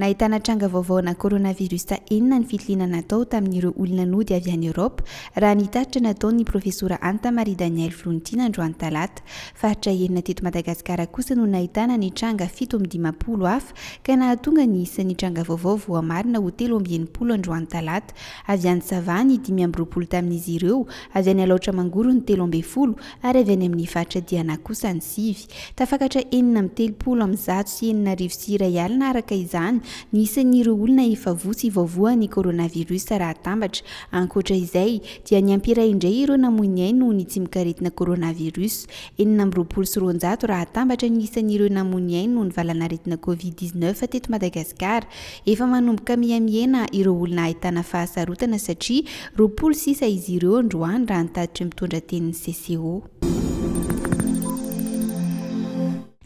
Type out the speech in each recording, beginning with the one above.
Nahitana tranga vaovao ana coronavirus enina ny fitiliana natao tamin'ireo olona nody avy any Europe, raha ny tatitra nataon'ny Profesora Anta Marie Danielle Volontiana androany talata. Faritra enina teto Madagasikara kosa no nahitana ny tranga 57 hafa ka nahatonga ny isan'ny tranga vaovao voamarina ho 63 androany talata. Avy any Sava ny 25 tamin'izy ireo, avy any Alaotra Mangoro ny 13 ary avy any amin'ny faritra Diana kosa ny sivy. Tafakatra 6136 araka izany ny isan'ireo olona efa voa sy voavoan'ny coronavirus raha atambatra. Ankoatra izay, dia niampy iray indray ireo namoy ny ainy noho ny tsimokaretina coronavirus. 226 raha atambatra ny isan'ireo namoy ny ainy noho ny valanaretina Covid 19 teto Madagasikara. Efa manomboka mihamihena ireo olona ahitana fahasarotana satria 20 sisa izy ireo androany raha ny tatitry ny mpitondra tenin'ny CCO.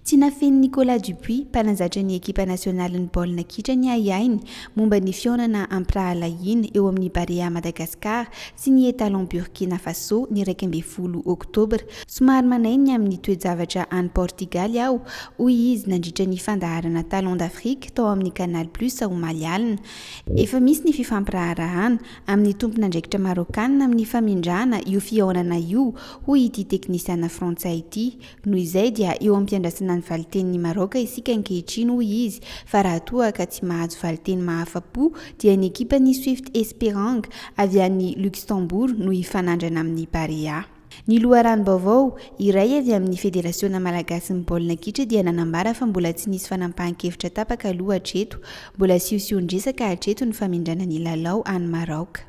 Tsy nafenin'i Nicolas Dupuis, mpanazatra ny ekipa nasionalin'ny baolina kitra ny ahiahiny momba ny fihaonana am-pirahalahiana eo amin'ny Barea Madagascar sy ny Etalon Burkina Faso ny 11 oktobra. Somary manahy ny amin'ny toe-javatra any Portigaly aho, hoy izy nandritra ny fandaharana Talon d'Afrique tao amin'ny Canal Plus omaly alina. Efa misy ny fifampiraharahana amin'ny tompon'andraikitra Maraokanina amin'ny famindrana io fihaonana io, hoy ity teknisiana frantsay ity. Noho izay dia eo am-piandrasana ny valin-tenin'i Maraoka isika ankehitriny, hoy izy, fa raha toa ka tsy mahazo valin-teny mahafa-po dia ny ekipan'ny Swift Esperang avy any Luxembourg no hifanandrana amin'ny Barea. Ny loharanom-baovao iray avy amin'ny Federasiona malagasin'ny baolina kitra dia nanambara fa mbola tsy nisy fanampahan-kevitra tapaka aloha hatreto. Mbola siosion-dresaka hatreto ny famindrana ny lalao any Maraoka.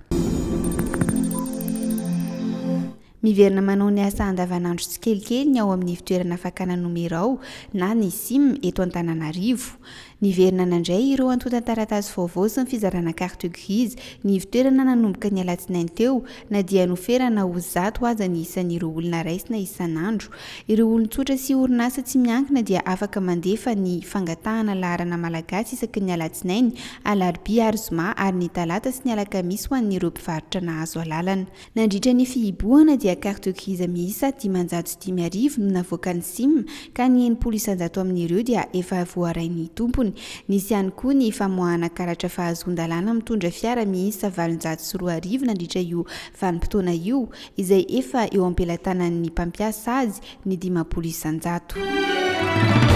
Miverina manao ny asa andavanandro tsikelikely ny ao amin'ny ivtoerana fakana nomerao na ny sim eto Antananarivo. Niverina nandray ireo antontan-taratasy vaovao sy ny fizarana carte grise ny ivtoerana nanomboka ny alatsinainy teo na dia noferana ho zato aza ny isan'ireo olona raisina isan'andro. Ireo olon-tsotra sy orinasa tsy miankina dia afaka mandefa ny fangatahana laharana malagasy isaky ny alatsinainy, alarobia ary zoma ary ny talata sy ny alakamisy ho an'ireo mpivarotra nahazo alalana. Nandritra ny fihibohana dia carte grise miisa 505 no navoakan'ny sim ka ny 60% amin'ireo dia efa voarain'ny tompony. Nisy ihany koa ny famoahana karatra fahazoan-dalàna mitondra fiara miisa 2008 nandritra io vanim-potoana io izay efa eo am-pelatanan'ny mpampiasa azy ny 50%.